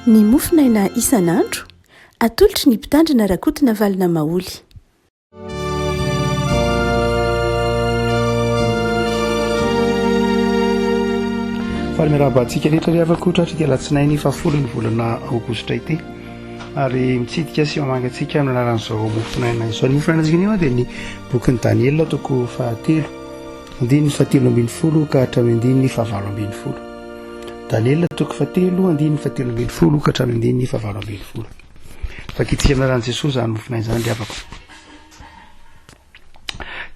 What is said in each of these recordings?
Ny mofonaina isan'andro, atolotry ny Mpitandrina Rakotonavalona Maholy. Faly miarahaba antsika rehetra ry havako tratry ity alatsinainy fahafolo ny volana aogositra ity ary mitsidika sy mamangy antsika amin'ny alalan'izao mofonaina izao. Ny mofonaina antsika anio dia ny bokin'i Daniela toko fahatelo andininy fahatelo ambin'ny folo ka hatramin'ny andininy fahavalo ambin'ny folo. Daniela toko fahatelo andininy fahatelo ambin'ny folo ka hatramin'ny andininy fahavalo ambin'ny folo. Vakintsika amin'ny anaran'i Jesoa izany mofonaina izany ry havako.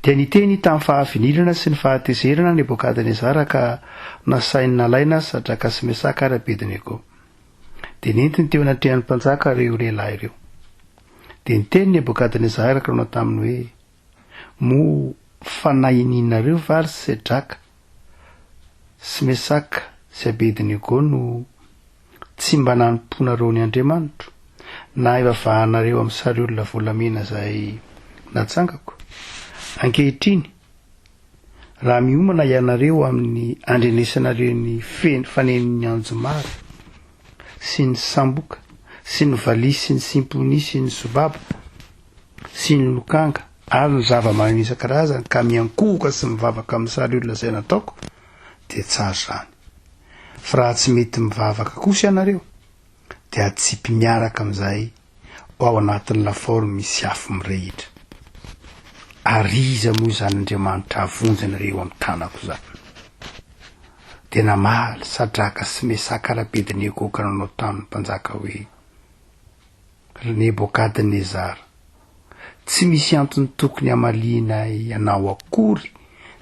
Dia niteny tamin'ny fahavinirana sy ny fahatezerana Nebokadnezara ka nasainy nalaina Sadraka sy Mesaka ary Abednego. Dia nentiny teo anatrehan'ny mpanjaka ireo lehilahy ireo. Dia niteny Nebokadnezara ka nanao taminy hoe, Moa fanahininareo va ry Sedraka sy Mesaka sy Abednego no tsy mba nanompoanareo ny Andriamanitro, na ivavahanareo amin'ny sariolona volamena izay natsangako? Ankehitriny, raha miomana ianareo amin'ny andrenesanareo ny fanenon'ny anjomara sy ny samboka sy ny valiha sy ny simponia sy ny sobaba sy ny lokanga ary ny zava-maneno isan-karazany ka miankohoka sy mivavaka amin'ny sariolona izay nataoko, dia tsara izany. Fa raha tsy mety mivavaka kosa ianareo, dia atsipy miaraka amin'izay ao anatin'ny lafaoro misy afo mirehitra. Ary iza moa izany Andriamanitra hahavonjy anareo amin'ny tanako izany? Dia namaly Sadraka sy Mesaka ary Abednego ka nanao tamin'ny mpanjaka hoe, Ry Nebokadnezara, tsy misy antony tokony hamalianay anao akory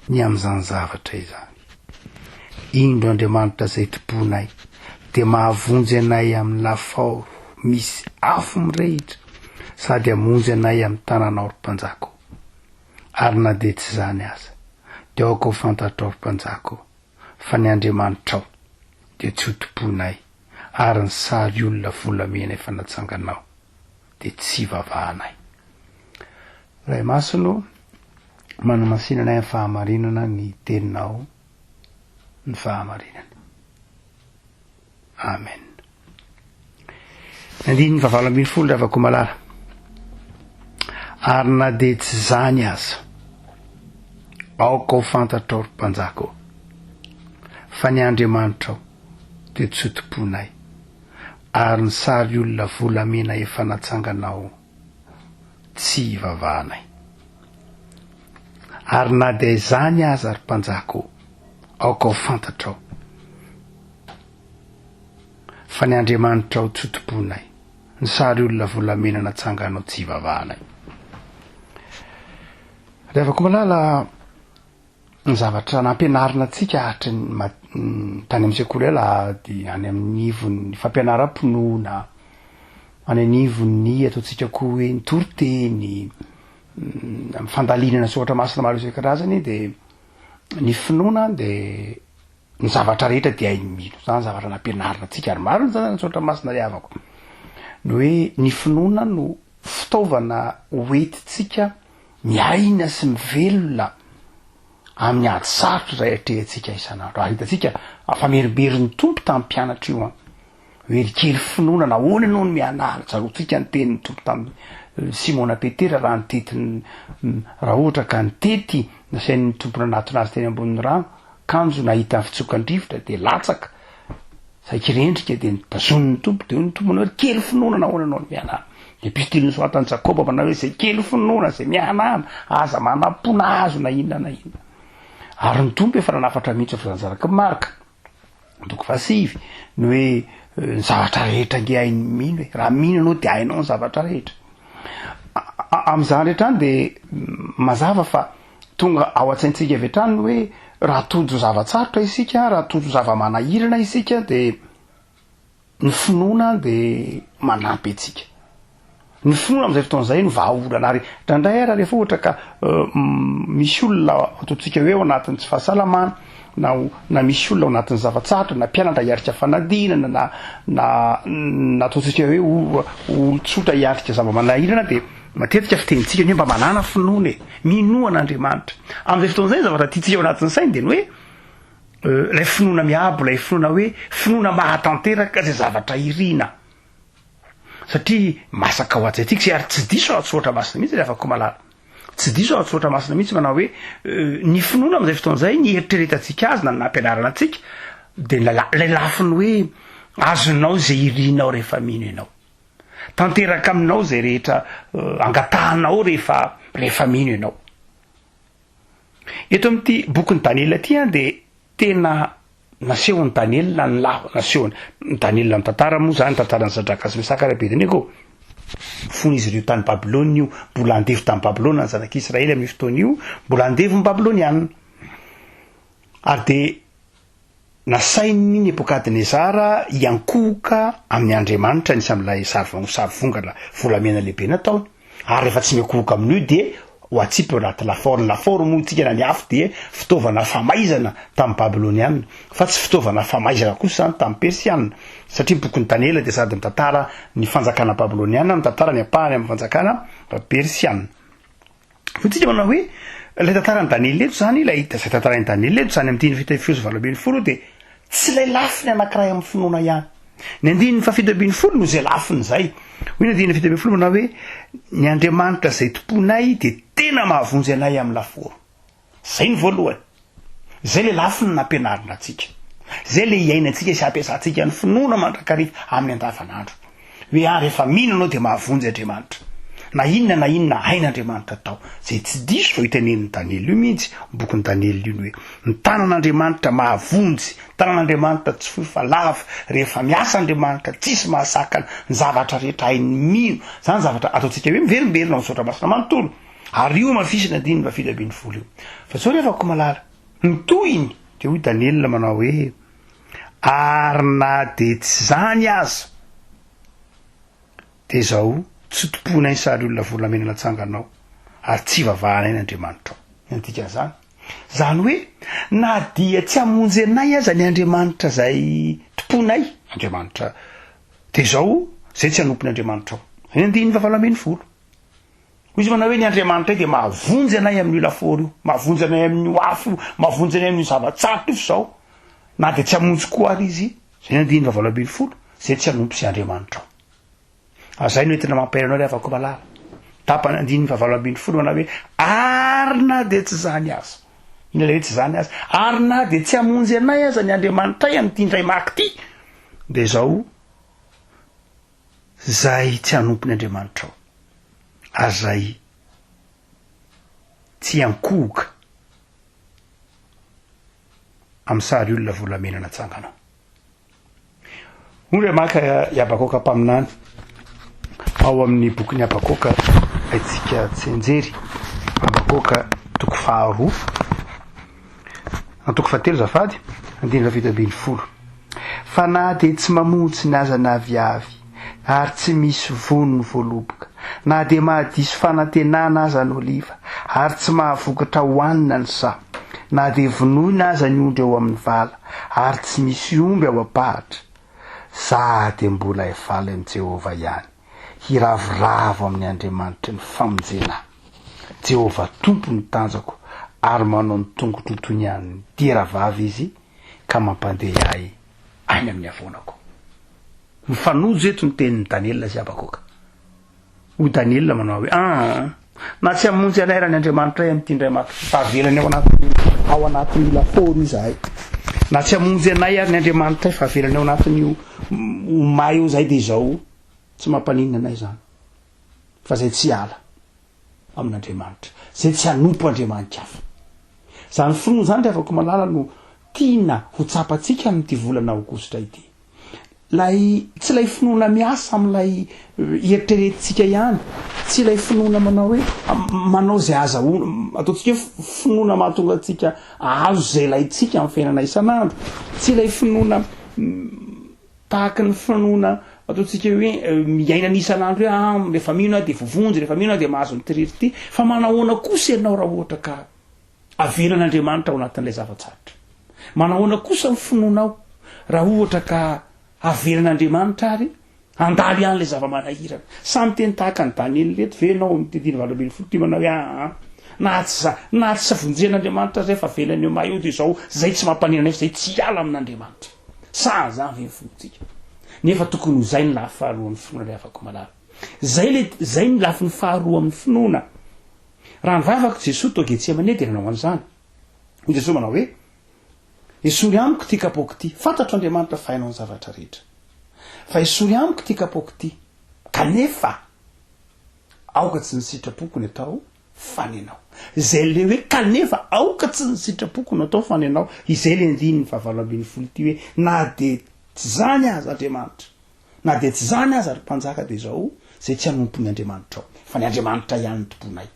ny amin'izany zavatra izany. Indro Andriamanitra izay tompoinay dia mahavonjy anay amin'ny lafaoro misy afo mirehitra sady hamonjy anay amin'ny tananao ry mpanjaka ô. Ary na dia tsy izany aza, dia aoka ho fantatrao ry mpanjaka ô, fa ny Andriamanitrao dia tsy ho tompoinay ary ny sary olona volamena efa natsanganao dia tsy ivavahanay. Ray Masina ô, manamasina anay amin'ny fahamarinana ny Teninao ny fahamarinana. Amen. Andininy fahavalo ambin'ny folo ry havako malala. Ary na dia tsy izany aza, aoka ho fantatrao ry mpanjaka ô, fa ny Andriamanitrao dia tsy ho tompoinay, ary ny sary olona volamena efa natsanganao tsy hivavahanay. Ary na dia izany aza, ry mpanjaka ô, aoka ho fantatrao fa ny Andriamanitrao tsy ho tompoinay, ny sary olona volamena natsanganao tsy hivavahanay. Ry havako malala, ny zavatra nampianarina antsika hatry ny tany amin'ny sekoly alahady, any amin'ny ivon'ny fampianaram-pinoana, any anivon'ny ataontsika koa hoe ny toriteny, amin'ny fandalinana soratra masina maro isan-karazany dia ny finoana dia ny zavatra rehetra dia hain'ny mino. Zany zavatra nampianarina antsika ary marina zany ny soratra masina ry havako. Ny hoe ny finoana no fitaovana hoentintsika miaina sy mivelona amin'ny ady sarotra izay atrehintsika isan'andro. Ary hitantsika fa merimberin'ny Tompo tamin'ny mpianatra io an. Hoe ry kely finoana, nahoana ianao no mianara? Tsaroantsika ny tenin'ny Tompo tamin'i eh, Simona Petera raha nitety, raha ohatra ka nitety, nasain'ny Tompo nanatona azy teny ambonin'ny rano, kanjo nahita ny fitsokan-drivotra dia latsaka. Saiky rendrika dia notazonin'ny Tompo, dia hoy ny Tompo manao hoe kely finoana nahoana ianao no mihanahana? Ny epistily nosoratan'i Jakoba manao hoe izay kely finoana, izay mihanahana, aza manam-po na azo na inona na inona. Ary ny Tompo efa nanafatra mihitsy ao filazantsaraky Marka, toko fahasivy, ny hoe eh, ny zavatra rehetra ange hain'ny mino e. Raha mino ianao dia hainao ny zavatra rehetra. Amin'izany rehetra any dia mazava fa Tonga ao an-tsaintsika avy hatrany ny hoe raha tojo zava-tsarotra isika, raha tojo zava-manahirana isika dia ny finoana dia manampy antsika. Ny finoana amin'izay fotoana izay no vahaolana ary indraindray ara rehefa ohatra ka misy olona ataontsika hoe ao anatin'ny tsy fahasalamana na na misy olona ao anatin'ny zava-tsarotra na mpianatra hiatrika fanadinana na na na ataontsika hoe olon-tsotra hiatrika zava-manahirana dia Matetika fitenintsika ny hoe mba manàna finoana e, minoa an'Andriamanitra. Amin'izay fotoana izay ny zavatra tiantsika ao anatin'ny saina dia ny hoe ilay finoana miabo, ilay finoana hoe finoana mahatanteraka izay zavatra irina. Satria masaka ao an-tsaintsika izay ary tsy diso ao an-tsoratra masina mihitsy ry havako malala. Tsy diso ao an-tsoratra masina mihitsy manao hoe ny finoana amin'izay fotoana izay, ny eritreretantsika azy na ny nampianarana antsika dia ny ilay lafiny hoe azonao izay irinao rehefa mino ianao. Tanteraka aminao izay rehetra angatahanao rehefa rehefa mino ianao. Eto amin'ity bokin'i Daniela ity an dia tena nasehon'i Daniela ny lahy nasehony Daniela ny tantara moa zany tantaran'i Sadraka sy Mesaka ary Abednego fony izy ireo tany Babylona io mbola andevo tany Babylona ny zanak'Israely amin'io fotoana io mbola andevon'ny Babylonianina ary dia Nasain'i Nebokadnezara hiankohoka amin'ny andriamanitra nisy amin'ilay sarivongana volamena lehibe nataony, ary rehefa tsy miankohoka amin'io dia ho atsipy ao anaty lafaoro. Ny lafaoro moa isika na ny afo dia fitaovana famaizana tamin'ny Babylonianina, fa tsy fitaovana famaizana kosa izany tamin'ny Persianina, satria ny bokin'i Daniela dia sady mitantara ny fanjakana babylonianina no mitantara ny ampahany amin'ny fanjakana persianina. Hoy manao hoe, ilay tantaran'i Daniela eto izany, ilay izay tantarain'i Daniela eto izany amin'ny andininy fahafito sy 18 dia tsy ilay lafiny anankiray amin'ny finoana ihany. Ny andininy fahafito ambin'ny folo no izay lafiny izay. Hoy ny andininy 17 manao hoe, ny Andriamanitra izay tompoinay dia tena mahavonjy anay amin'ny lafaoro. Izay ny voalohany. Izay ilay lafiny nampianarina antsika. Izay ilay iainantsika sy ampiasantsika ny finoana mandrakariva amin'ny andavanandro. Hoe ah, rehefa mino ianao dia mahavonjy Andriamanitra. Na inona na inona hain'Andriamanitra atao. Izay tsy diso fa io tenenin'i Daniela io mihitsy, bokin'i Daniela io ny hoe, ny tanan'Andriamanitra mahavonjy, ny tanan'Andriamanitra tsy fohy fa lava, rehefa miasa Andriamanitra tsisy mahasakana, ny zavatra rehetra hain'ny mino. Izany zavatra ataontsika hoe miverimberina ao amin'ny soratra masina manontolo. Ary io hamafisina andininy faha 17 io. Fa izao ry havako malala, ny tohiny dia hoy Daniela manao hoe, Ary na dia tsy izany aza, dia izao, tsy tompoinay ny sary olona volamena natsanganao, ary tsy ivavahanay ny Andriamanitrao. Inona ny dikan'izany? Izany hoe, na dia tsy hamonjy anay aza ny Andriamanitra izay tompoinay, Andriamanitra, dia izao, izay tsy hanompo ny Andriamanitrao. Izay ny andininy faha 18. Hoy izy manao hoe, Ny Andriamanitray dia mahavonjy anay amin'io lafaoro io, mahavonjy anay amin'io afo io, mahavonjy anay amin'io zava-tsarotra io fa izao, na dia tsy hamonjy koa ary Izy, izay ny andininy faha 18, izay tsy hanompo izay Andriamanitrao. Ary izay no entina mampahery anao ry havako malala. Tapany andininy faha 18 manao hoe, Ary na dia tsy izany aza, inona ilay hoe tsy izany aza? Ary na dia tsy hamonjy anay aza ny Andriamanitray amin'ity indray maka ity, dia izao, Zay tsy hanompo ny Andriamanitrao, ary zay tsy hiankohoka amin'ny sary olona volamena natsanganao. Hoy Ramaka i Habakoka mpaminany ao amin'ny bokin'i Habakoka haintsika tsianjery, Habakoka toko faharoa, antoko fahatelo azafady, andininy faha 17. Fa na dia tsy mamontsina aza ny aviavy, ary tsy misy voany ny voaloboka, na dia mahadiso fanantenana aza ny oliva, ary tsy mahavokatra hohanina ny saha, na dia vonoina aza ny ondry ao amin'ny vala, ary tsy misy omby ao am-pahatra, za dia mbola hifaly amin'i Jehovah ihany, hiravoravo amin'ny Andriamanitry ny famonjena ahy. Jehovah Tompo no tanjako, ary manao ny tongotro toy ny an'ny diera vavy Izy, ka mampandeha ahy any amin'ny havoanako. Mifanojo eto ny tenin'i Daniela sy Habakoka. Hoy Daniela manao hoe, Aa, na tsy hamonjy anay raha ny Andriamanitray amin'ity indray maka ity, fa avelany ao anatin'ny ao anatin'io lafaoro izahay. Na tsy hamonjy anay ary ny Andriamanitray fa avelany ao anatin'io ho may io izahay dia izao tsy mampaninona anay izany. Fa izay tsy hiala. amin'Andriamanitra, izay tsy hanompo andriamani-kafa. Izany finoana izany ry havako malala no tiana ho tsapantsika amin'ity volana aogositra ity. Ilay, tsy ilay finoana miasa amin'ilay eritreretintsika ihany, tsy ilay finoana manao hoe manao izay azahoana, ataontsika hoe finoana mahatonga antsika ahazo izay ilaintsika amin'ny fiainana isan'andro, tsy ilay finoana Tahaky ny finoana ataontsika hoe miaina ny isan'andro hoe ah rehefa mino aho dia voavonjy, rehefa mino aho dia mahazo ny tiriry ity, fa manahoana kosa ianao raha ohatra ka avelan'Andriamanitra ao anatin'ilay zava-tsarotra? Manahoana kosa ny finoanao raha ohatra ka avelan'Andriamanitra ary handalo ihany ilay zava-manahirana? Samy miteny tahaka an'i Daniela ireto ve ianao amin'ity andininy 18 ity manao hoe aa na tsy za na tsy vonjen'Andriamanitra aza efa avelany eo maha eo dia izao izay tsy mampaninona ahy fa izay tsy hiala amin'Andriamanitra. Sa an'izany ve ny finoantsika? Nefa tokony ho izay ny lafy faharoan'ny finoana ry havako malala. Izay le, izay ny lafiny faharoa amin'ny finoana. Raha nivavaka Jesoa tao Getsemane dia nanao an'izany. Hoy Jesoa manao hoe, Esory amiko ity kapoaka ity. Fantatro Andriamanitra fa hainao ny zavatra rehetra. Fa esory amiko ity kapoaka ity. Kanefa, aoka tsy ny sitrapoko ny atao fa ny anao. Izay le hoe kanefa aoka tsy ny sitrapoko no atao fa ny anao. Izay le andininy fahavalo 18 ity hoe na dia tsy izany aza Andriamanitra, na dia tsy izany aza ry mpanjaka dia izao, izay tsy hanompo ny Andriamanitrao, fa ny Andriamanitra ihany no tomponay.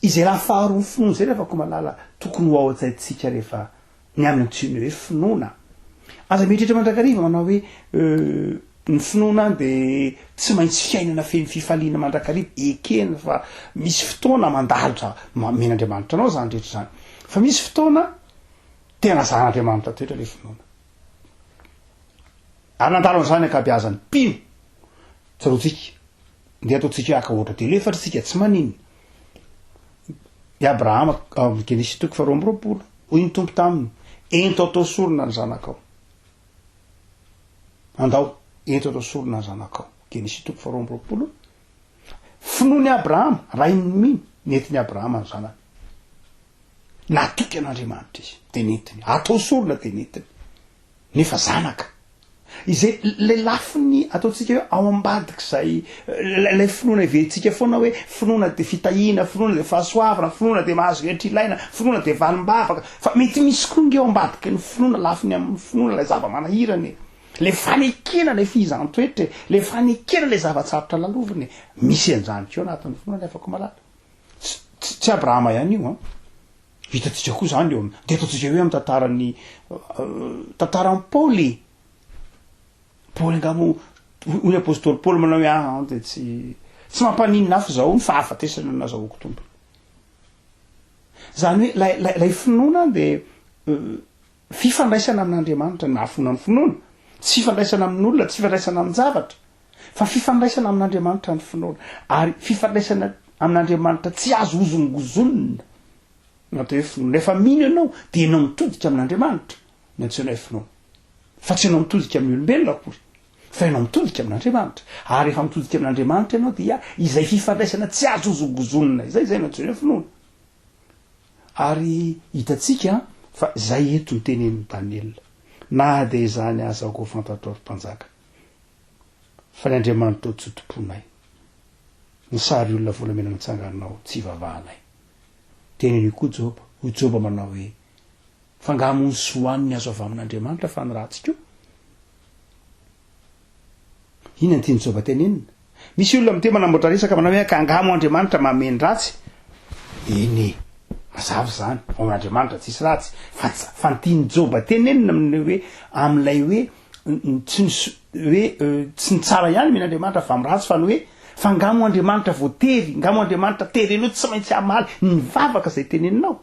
Izay raha faharoa finoana izay rehefa koa malala tokony ho ao an-tsaintsika rehefa ny amin'ny antsoina hoe finoana. Aza mieritreritra mandrakariva manao hoe ny finoana dia tsy maintsy fiainana feno fifaliana mandrakariva. Ekena fa misy fotoana mandalo za omen'Andriamanitra anao izany rehetra izany. Fa misy fotoana tena zahan'Andriamanitra toetra ilay finoana. Ary nandalo an'izany ankabeazan'ny mpino. Tsaroantsika, ndeha ataontsika hoe haka ohatra telo efatra isika, tsy maninona. I Abrahama, ao amin'ny Genesisy toko faharoa amby 20, hoy ny Tompo taminy, ento atao sorona ny zanakao. Andao, ento atao sorona ny zanakao. Genesisy toko faharoa amby 20. Finoan'i Abrahama, rain'ny mino, nentin'i Abrahama ny zanany. Natoky an'Andriamanitra izy, dia nentiny. Atao sorona dia nentiny. Nefa zanaka. Izay ilay lafiny ataontsika hoe ao ambadik'izay ilay finoana heverintsika foana hoe finoana dia fitahiana, finoana dia fahasoavana, finoana dia mahazo hetra ilaina, finoana dia valim-bavaka. Fa mety misy koa nge ao ambadiky ny finoana, lafiny amin'ny finoana ilay zava-manahirana e. Ilay fanekena ilay fihizan-toetra e, ilay fanekena ilay zava-tsarotra lalovina e. Misy an'izany koa anatin'ny finoana ry havako malala. Tsy tsy Abrahama ihany io an. Hitantsika koa izany eo amin'ny, dia ataontsika hoe amin'ny tantaran'ny tantaran'i Paoly e. Paoly angaha moa, hoy ny apostoly Paoly manao hoe ah dia tsy tsy mampaninona ahy fa izao ny fahafatesana no nazahoako tombony. Izany hoe ilay ilay ilay finoana dia fifandraisana amin'Andriamanitra, ny mahafoana ny finoana. Tsy fifandraisana amin'olona, tsy fifandraisana amin-javatra, fa fifandraisana amin'Andriamanitra ny finoana. Ary fifandraisana amin'Andriamanitra tsy azo hozongozonina no atao hoe finoana. Rehefa mino ianao dia ianao mitodika amin'Andriamanitra no antsoina hoe finoana. Fa tsy ianao mitodika amin'ny olombelona akory, fa ianao mitodika amin'Andriamanitra. Ary rehefa mitodika amin'Andriamanitra ianao dia izay fifandraisana tsy azo hozongozonina izay, izay no antsoina hoe finoana. Ary hitantsika fa izay eto no tenenin'i Daniela, Na dia izany aza aoka ho fantatrao, ry mpanjaka, fa ny Andriamanitrao tsy ho tompoinay, ny sary olona volamena natsanganao tsy hivavahanay. Teneno io koa Joba, hoy Joba manao hoe, Fa angaha moa ny soa any ny azo avy amin'Andriamanitra fa ny ratsy koa? Inona no tian'i Joba tenenina? Misy olona miteny manamboatra resaka manao hoe ka angaha moa Andriamanitra mamehy ny ratsy? Eny e, mazava izany, ao amin'Andriamanitra tsisy ratsy. Fa fa ny tian'i Joba tenenina amin'ilay hoe amin'ilay hoe tsy ny hoe tsy ny tsara ihany omen'Andriamanitra fa amin'ny ratsy fa ny hoe fa angaha moa Andriamanitra voatery, angaha moa Andriamanitra terenao tsy maintsy hamaly ny vavaka izay teneninao?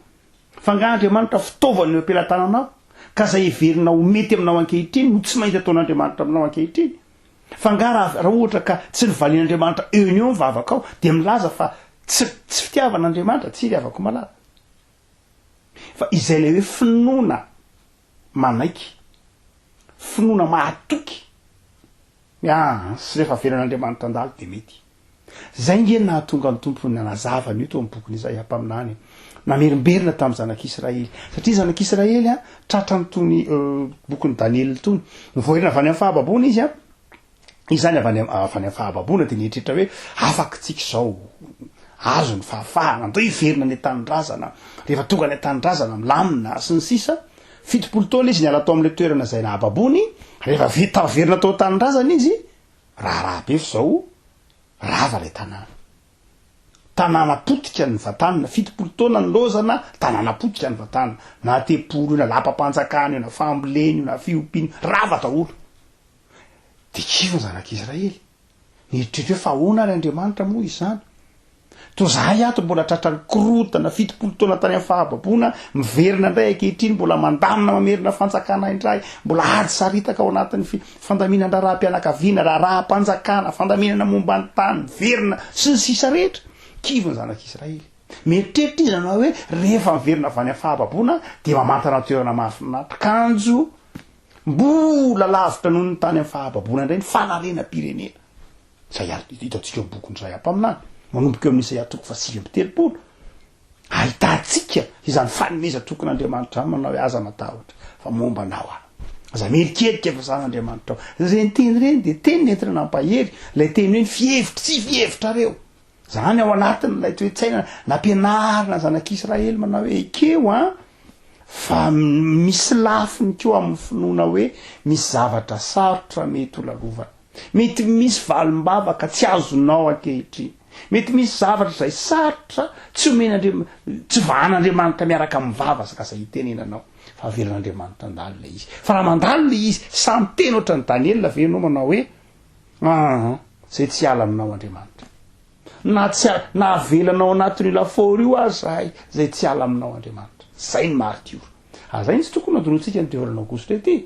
Fa angaha Andriamanitra fitaovana eo am-pelatananao, ka izay heverinao ho mety aminao ankehitriny no tsy maintsy ataon'Andriamanitra aminao ankehitriny? Fa angaha raha raha ohatra ka tsy novalian'Andriamanitra eo no eo ny vavakao dia milaza fa tsy tsy fitiavana Andriamanitra? Tsia ry havako malala. Fa izay ilay hoe finoana manaiky, finoana mahatoky, Aa, sy rehefa avelan'Andriamanitra handalo dia mety. Izay nge no nahatonga ny Tompo nanazava an'io tao amin'ny bokin'i Isaia mpaminany, namerimberina tamin'ny zanak'Israely. Satria zanak'Israely a, tratran'itony bokin'i Daniela itony. Nivoairina avy any amin'ny fahababoana izy a, izy izany avy any avy any amin'ny fahababoana dia nieritreritra hoe afaka tsika izao, azo ny fahafahana, andao hiverina any an-tanindrazana, rehefa tonga any an-tanindrazana milamina sy ny sisa. 70 taona izy niala tao amin'ilay toerana izay nahababoany, rehefa vita taverina tao an-tanindrazana izy, raharaha be f'izao rava ilay tanàna. Tanàna potika ny vatanina, 70 taona nilaozana, tanàna potika ny vatanina. Na tempoly io, na lapam-panjakana io, na fambolena io, na fiompiana io, rava daholo. Dia kivy ny zanak'Israely. Nieritreritra hoe fa ahoana ary Andriamanitra moa izany? Toa zahay ato mbola tratran'ny korontana, 70 taona tany amin'ny fahababoana, miverina indray ankehitriny mbola mandamina mamerina fanjakana indray, mbola ady saritaka ao anatin'ny fi, fandaminan-draharaham-pianakaviana, raharaham-panjakana, fandaminana momba ny tany, miverina, sy ny sisa rehetra. Kivy ny zanak'Israely. Mieritreritra izy nanao hoe rehefa miverina avy any amin'ny fahababoana dia mamantana toerana mahafinaritra. Kanjo. Mbola lavitra noho ny tany amin'ny fahababoana indray ny fanarenam-pirenena. Izay ary hitantsika eo amin'ny bokin'i Isaia mpaminany, manomboka eo amin'ny Isaia toko fahasivy amby telopolo. Ahitantsika izany fanomezan-tokin'Andriamanitra izany manao hoe aza matahotra fa momba anao aho. Aza mierikerika fa za Andriamanitrao. Ireny teny ireny dia teny nentina nampahery, ilay teny hoe ny fihevitro tsy fihevitrareo. Izany ao anatin'ilay toe-tsaina nampianarina ny zanak'Israely manao hoe ekeo an, fa misy lafiny koa amin'ny finoana hoe misy zavatra sarotra mety ho lalovana. Mety misy valim-bavaka tsy azonao ankehitriny. Mety misy zavatra izay sarotra tsy omen'Andriam-, tsy vahan'Andriamanitra miaraka amin'ny vava ka izay itenenanao fa avelan'Andriamanitra handalo ilay izy. Fa raha mandalo ilay izy, sahy miteny ohatran'i Daniela ve ianao manao hoe, Aa, izay tsy hiala aminao Andriamanitra. Na tsy, na avelanao anatin'io lafaoro io aza izahay, izay tsy hiala aminao Andriamanitra. Izay ny maritiora. Ary izay no tsy tokony hadinointsika ny volana aogositra ity,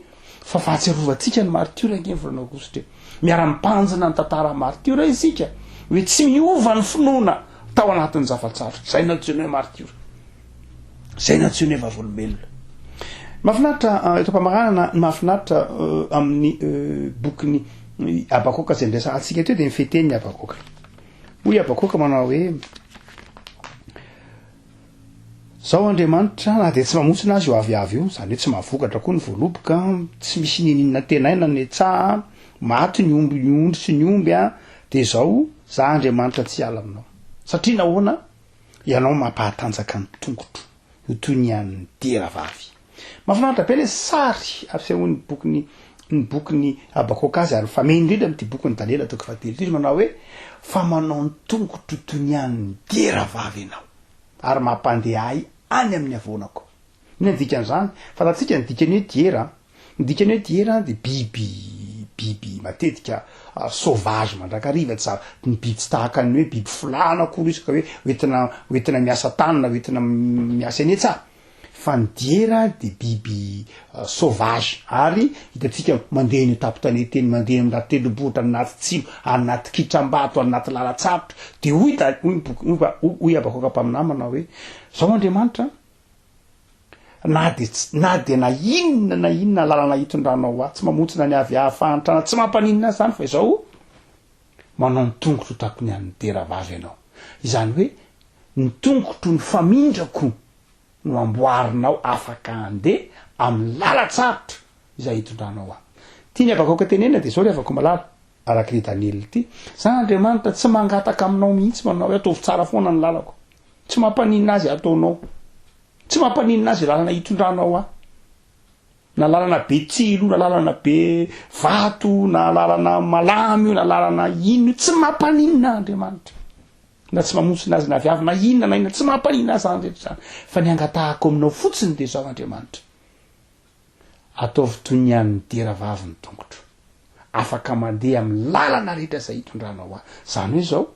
fa fahatsiarovantsika ny maritiora ange ny volana aogositra e. Miara-mibanjina ny tantaran'ny maritiora isika, hoe tsy miova ny finoana tao anatin'ny zava-tsarotra. Izay no antsoina hoe maritiora. Izay no antsoina hoe vavolombelona. Mahafinaritra eh, eto am-pamaranana, ny mahafinaritra eh, amin'ny eh, bokin'ny Habakoka izay niresahantsika teo dia ny feten'ny Habakoka. Hoy Habakoka manao hoe Zao Andriamanitra na dia tsy mamontsina azy io aviavy io, izany hoe tsy mahavokatra koa ny voaloboka, tsy misy ninininona antenaina ny tsaha, maty ny omby ny ondry sy ny omby an, dia izao, za Andriamanitra tsy hiala aminao. Satria nahoana? Ianao mampahatanjaka ny tongotro ho toy ny an'ny diera vavy. Mahafinaritra be ilay sary asehon'ny bokin'ny ny bokin'i Habakoka azy ary mifameno indrindra amin'ity bokin'i Daniela toko fahatelo ity izy manao hoe fa manao ny tongotro toy ny an'ny diera vavy ianao. ary mampandeha ahy any amin'ny havoanako. Inona ny dikan'izany? Fantatsika ny dikan'ny hoe diera. Ny dikan'ny hoe diera dia biby, biby matetika sauvage mandrakariva, tsy za- ny biby tsy tahaka ny hoe biby folahana akory izy ka hoe hoentina hoentina miasa tany na hoentina miasa eny an-tsaha. Fa ny diera dia biby sauvage ary hitantsika mandeha eny an-tampon-tanety eny, mandeha eny anaty tendrombohitra, anaty tsilo, anaty kitram-bato, anaty lalan-tsarotra. Dia hoy da, hoy ny boky, hoy hoy Habakoka mpaminany manao hoe, Izao Andriamanitra, na dia tsy, na dia na inona na inona lalana hitondranao ahy, tsy mamontsina ny avy ahy fahantrana, tsy mampaninona ahy izany fa izao manao ny tongotro tahaka ny an'ny diera vavy ianao. Izany hoe ny tongotro, ny famindrako no amboarinao afaka handeha amin'ny lalan-tsarotra izay hitondranao ahy. Tian'i Habakoka tenenina dia izao ry havako malala, araka ity Daniela ity, Za Andriamanitra tsy mangataka aminao mihitsy manao hoe ataovy tsara foana ny lalako. Tsy mampaninona azy ataonao. Tsy mampaninona azy lalana hitondranao ahy. Na lalana be tsilo, na lalana be vato, na lalana malama io, na lalana inona io, tsy mampaninona Andriamanitra. Na tsy mamontsina azy na aviavy na inona na inona, tsy mampaninona azy izany rehetra izany. Fa ny angatahako aminao fotsiny dia izao Andriamanitra, ataovy toy ny an'ny diera vavy ny tongotro. Afaka mandeha amin'ny lalana rehetra izay hitondranao ahy. Izany hoe izao,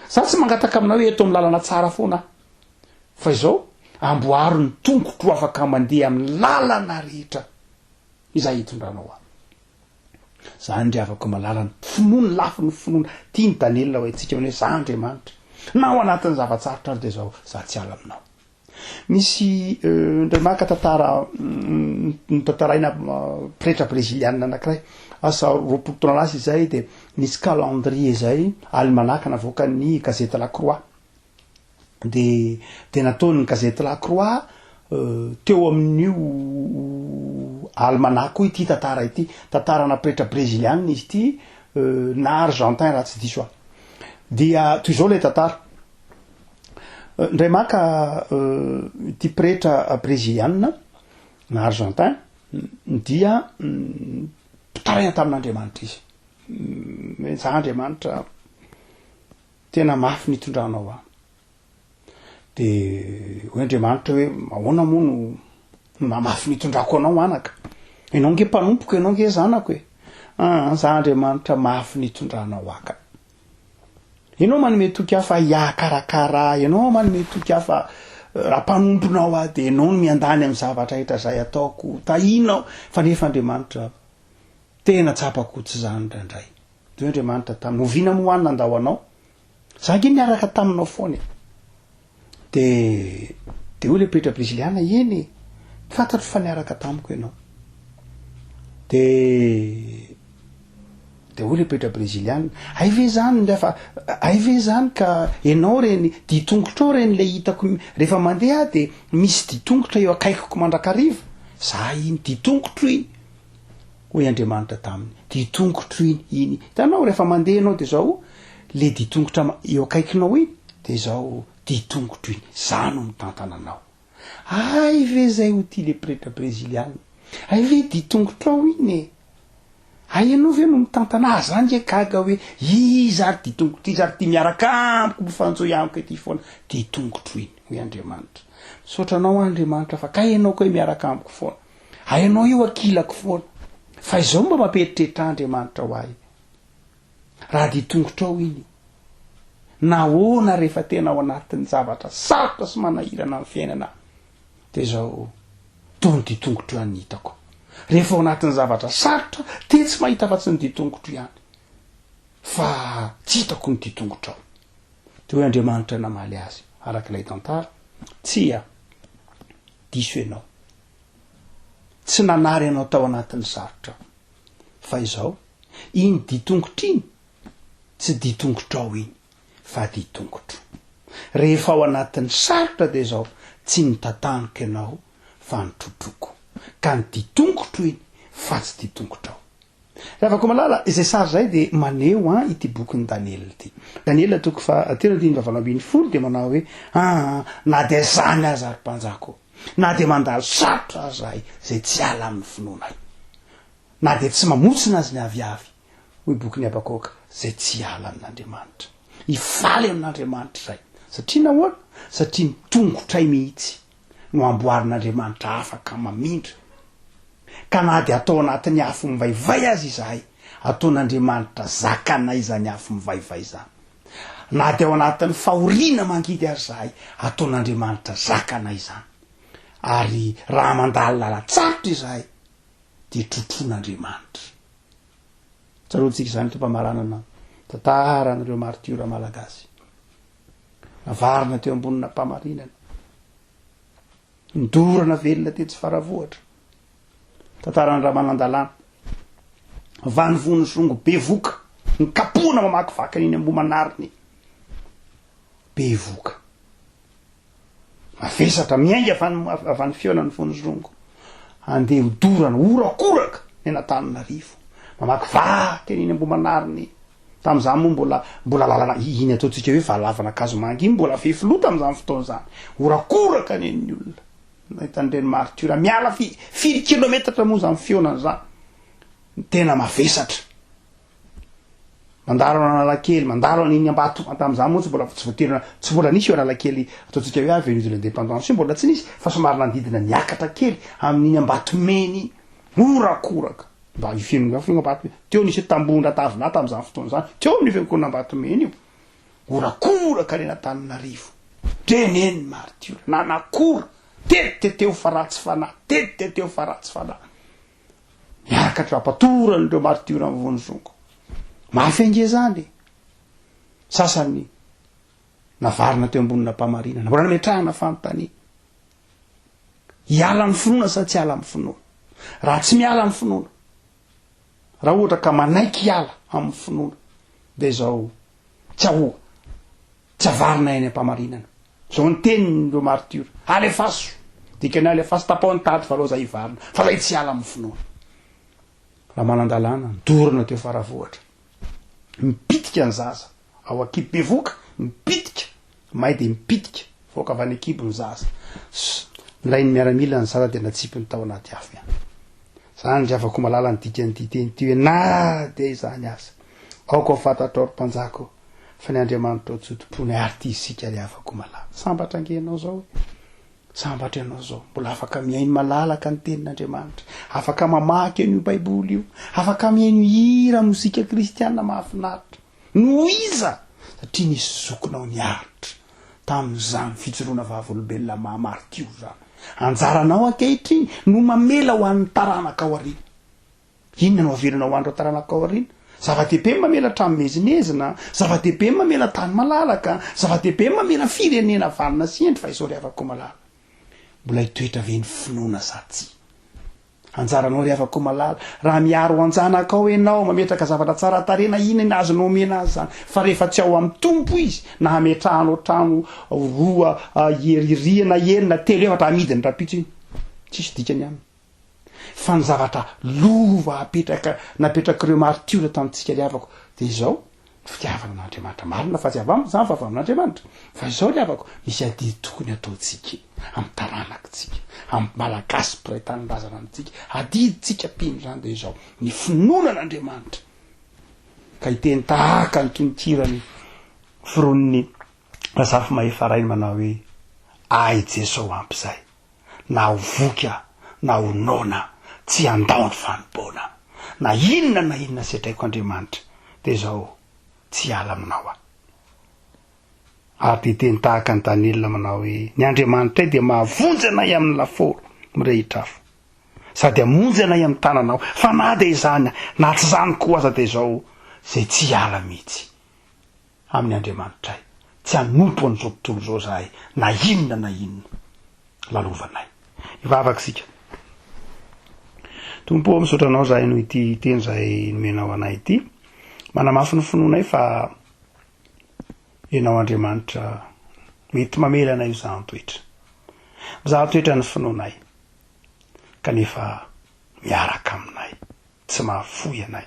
za tsy mangataka aminao hoe eto amin'ny lalana tsara foana aho. Fa izao, amboaro ny tongotro afaka mandeha amin'ny lalana rehetra izay hitondranao ahy. Zany ry havako malala ny finoana, lafiny finoana. Tian'i Daniela ho haintsika hoe za Andriamanitra. Na ao anatin'ny zava-tsarotra ary dia zao, za tsy hiala aminao. Misy indray maka tantara notantaraina pretra brezilianina anankiray, asa 20 taona lasa izay dia nisy calendrier izay, almanaka navoakan'ny gazety La Croix. de de nataon'ny gazety La Croix teo amin'io almanach io ity tantara ity, tantarana pretra breziliana izy ity na argentin raha tsy diso aho. Dia toy izao ilay tantara, indray maka ity pretra breziliana na argentin dia mpitaraina tamin'Andriamanitra izy, hoe za Andriamanitra Tena mafy ny itondranao ahy. De hoy Andriamanitra hoe, ahoana moa no mahamafy ny itondrako anao anaka? Ianao nge mpanompoko, ianao nge zanako e. Ah, za Andriamanitra mafy ny itondranao ahy ka. Ianao manome toky ahy fa hiakarakara ahy, ianao manome toky ahy fa eh, raha mpanomponao aho de ianao no miandany amin'ny zavatra rehetra izay ataoko, tahinao. Fa nefa Andriamanitra, tena tsapako tsy izany indraindray. Dia hoy Andriamanitra taminy, Oviana moa aho nandao anao? Za ange niaraka taminao foana e. Dia dia hoy ilay pretra breziliana, Eny e, fantatro fa niaraka tamiko ianao. De de hoy le pretra breziliana, hay ve zany ndray fa hay ve zany ka enao reny ditongotrao reny le hitako rehefa mandeha aho de misy ditongotra eo akaikiko mandrakariva, za iny ditongotro iny, hoy Andriamanitra taminy, ditongotro iny, iny, hitanao rehefa mandeha ianao de zao le ditongotra eo akaikinao iny de zao ditongotro iny, za no mitantana anao. Hay ve zay ho tia le pretra breziliana? Hay ve dia tongotrao iny e? Hay ianao ve no mitantana ahy? Za nge gaga hoe iza ary ty tongotro iza ary ty miaraka amiko mifanjohy amiko ety foana? Ty tongotro iny, hoy Andriamanitra. Misaotra anao aho Andriamanitra fa kay ianao koa miaraka amiko foana. Hay ianao io ankilako foana. Fa izao mba mampieritreritra ahy Andriamanitra ho ahy. Raha dia tongotrao iny, nahoana rehefa tena ao anatin'ny zavatra sarotra sy manahirana amin'ny fiainana dia izao toa ny ditongotro ihany ny hitako. Rehefa ao anatin'ny zavatra sarotra dia tsy mahita afa-tsy ny ditongotro ihany fa tsy hitako ny ditongotrao. Dia hoy Andriamanitra namaly azy araka ilay tantara, Tsia, diso ianao. Tsy nanary anao tao anatin'ny sarotra aho. Fa izao, Iny ditongotra iny tsy ditongotrao iny fa ditongotro. Rehefa ao anatin'ny sarotra dia izao, tsy notantaniko ianao fa notrotroiko. Ka ny ditongotro iny fa tsy ditongotrao. Ry havako malala, izay sary izay dia maneho an ity bokin'i Daniela ity. Daniela toko fahatelo andininy fahavalo 18 dia manao hoe, Aa, na dia izany aza ry mpanjaka ô, na dia mandalo sarotra aza ahy, izay tsy hiala amin'ny finoanay. Na dia tsy mamontsina azy ny aviavy, hoy bokin'i Habakoka, izay tsy hiala amin'Andriamanitra. Hifaly amin'Andriamanitra izahay. Satria nahoana? Satria ny tongotray mihitsy no amboarin'Andriamanitra afaka mamindra. Ka na dia atao anatin'ny afo mivaivay aza izahay, ataon'Andriamanitra zakanay izany afo mivaivay izany. Na dia ao anatin'ny fahoriana mangidy aza izahay, ataon'Andriamanitra zakanay izany. Ary raha mandalo lalan-tsarotra izahay, dia trotroin'Andriamanitra. Tsaroantsika izany eto am-pamaranana tantaran'ireo martiora malagasy. Navarina teo ambonina am-pamarinana. Nodorana velona tetsy Faravohitra. Tantaran'i Ramanandalana. Vanivony zongo bevoka. Nikapohana mamakivaky an'iny Ambohimanarina iny. Bevoka. Mavesatra, miainga avy any avy any fihaonan'ny Vonizongo. Andeha hodorana, horakoraka ny an'Antananarivo. Mamakivaky an'iny Ambohimanarina iny. Tamin'izany moa mbola mbola lalana iny ataontsika hoe valavana Ankazomanga iny mbola fefiloha tamin'izany fotoana izany. Horakoraka ny an'ny olona. Nahita an'ireny martiora miala fi firy kilometatra moa izany fihaonana izany. Tena mavesatra. Mandalo an'Analakely, mandalo an'iny Ambato, tamin'izany moa tsy mbola tsy voatery tsy mbola nisy io Analakely ataontsika hoe avenue de l'indépendance io mbola tsy nisy fa somary nanodidina niakatra kely amin'iny Ambatomena iny, horakoraka, mba io fiangonana Ambatomena, teo nisy tambohon-dRatavinahy tamin'izany fotoana izany, teo amin'io fiangonana Ambatomena io, horakoraka any an'Antananarivo, drenen'ny martiora, nanakora, tetiteteo fa ratsy fanahy, tetiteteo fa ratsy fanahy. Miakatra ampatoran'ireo martiora ny vonizongo. Mafy ange izany e! Sasany navarina teo ambonina mpamarinana, mbola nametrahana fanontaniana. Hiala amin'ny finoana sa tsy hiala amin'ny finoana? Raha tsy miala amin'ny finoana, raha ohatra ka manaiky hiala amin'ny finoana, dia izao tsy ahoa. Tsy avarina eny am-pamarinana. Zao ny teniny ireo martiora. Alefaso! Dikany alefaso, tapaho ny tady fa aleo zay hivarina. Fa zay tsy hiala amin'ny finoana. Raha manan-dalàna, dorana teo Faravohitra. Mipitika ny zaza. Ao ankibo bevoka, mipitika. May dia mipitika. Voaka avy any ankibo ny zaza. Nalain'ny miaramila ny zaza dia natsipiny tao anaty afo ihany. Zany ry havako malala ny dikan'ity teny ity hoe na dia izany aza. Aoka ho fantatrao ry mpanjaka ô, fa ny Andriamanitrao tsy ho tompoinay ary tia isika ry havako malala. Sambatra ange ianao izao e! Sambatra ianao izao, mbola afaka mihaino malalaka ny tenin'Andriamanitra, afaka mamaky an'io Baiboly io, afaka mihaino hira mozika kristiana mahafinaritra. Noho iza? Satria nisy zokinao niaritra tamin'izany fijoroana vavolombelona maha martiora izany. Anjaranao ankehitriny no mamela ho an'ny taranaka ao aoriana. Inona no avelona ho an'ireo taranaka ao aoriana? Zava-dehibe ny mamela trano miezinezina, zava-dehibe ny mamela tany malalaka, zava-dehibe ny mamela firenena vanona sy hendry fa izao ry havako malala. Mbola hitoetra ve ny finoana sa tsia? Anjaranao ry havako malala, raha miaro an-janakao ianao, mametraka zavatra tsara tarehy na inona inona azonao omena azy izany, fa rehefa tsy ao amin'ny Tompo izy, na hametrahanao trano roa rihana enina telo efatra amidiny rahampitso iny, tsisy dikany aminy. Fa ny zavatra lova apetraka napetrak'ireo martiora tamintsika ry havako dia izao, ny fitiavana an'Andriamanitra. Marina fa tsy avy aminy izany fa avy amin'Andriamanitra. Fa izao ry havako, misy adidy tokony ataontsika amin'ny taranakitsika, amin'ny Malagasy mpiray tanindrazana amintsika. Adidintsika mpino izany dia izao, ny finoana an'Andriamanitra. Ka hiteny tahaka ny tononkiran'ny firon'ny Razafimahefa Rainy manao hoe, Ahy Jeso ampy izay. na ho voky aho na ho noana tsy handao ny fanompoana na inona na inona sedraiko Andriamanitra dia izao tsy hiala aminao aho. Ary dia hiteny tahaka an'i Daniela manao hoe ny Andriamanitray dia mahavonjy anay amin'ny lafaoro mirehitra afo sady hamonjy anay amin'ny tananao fa na dia izany na tsy izany koa aza dia izao izay tsy hiala mihitsy amin'ny Andriamanitray. Tsy hanompo an'izao tontolo izao izahay na inona na inona lalovanay. Hivavaka isika. Tompo ô, misaotra Anao izahay noho ity teny izay nomenao anay ity. Manamafy ny finoanay fa Ianao Andriamanitra mety mamela anay ho zahan-toetra. Mizaha toetra ny finoanay, kanefa miaraka aminay, tsy mahafoy anay.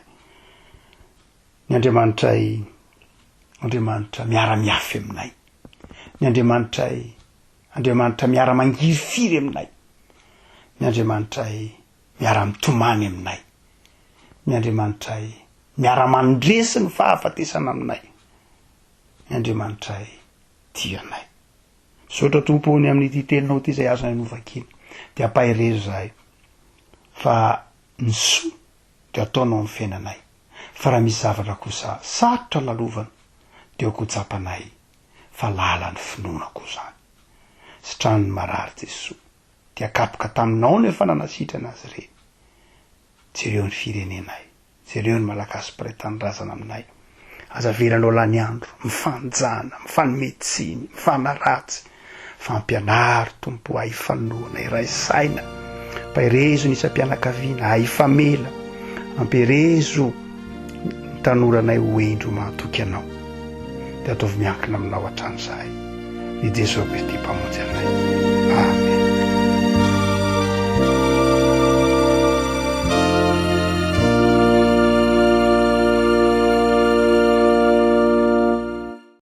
Ny Andriamanitray, Andriamanitra miara-miafy aminay. Ny Andriamanitray, Andriamanitra miara-mangirifiry aminay. Ny Andriamanitray miara-mitomany aminay. Ny Andriamanitray miara-mandresy ny fahafatesana aminay. Ny Andriamanitray tia anay. Misaotra Tompo ô ny amin'ity teninao ity izay azonay novakiana. Dia ampaherezo izahay fa ny soa dia ataonao amin'ny fiainanay. Fa raha misy zavatra kosa sarotra lalovana dia aoka ho tsapanay fa lalan'ny finoana koa izany. Sitrano ny marary Jesoa dia kapoka taminao no efa nanasitrana azy ireny. Jereo ny firenenay, jereo ny Malagasy mpiray tanindrazana aminay. Aza avelanao lany andro, mifanjana, mifanome tsiny, mifanaratsy, fa ampianaro Tompo o hifanohana, hiray saina, ampaherezo ny isam-pianakaviana, hifamela, ampiherezo ny tanoranay ho hendry ho mahatoky Anao, dia ataovy miankina Aminao hatrany izahay, i Jesoa Kristy Mpamonjy anay. Amen.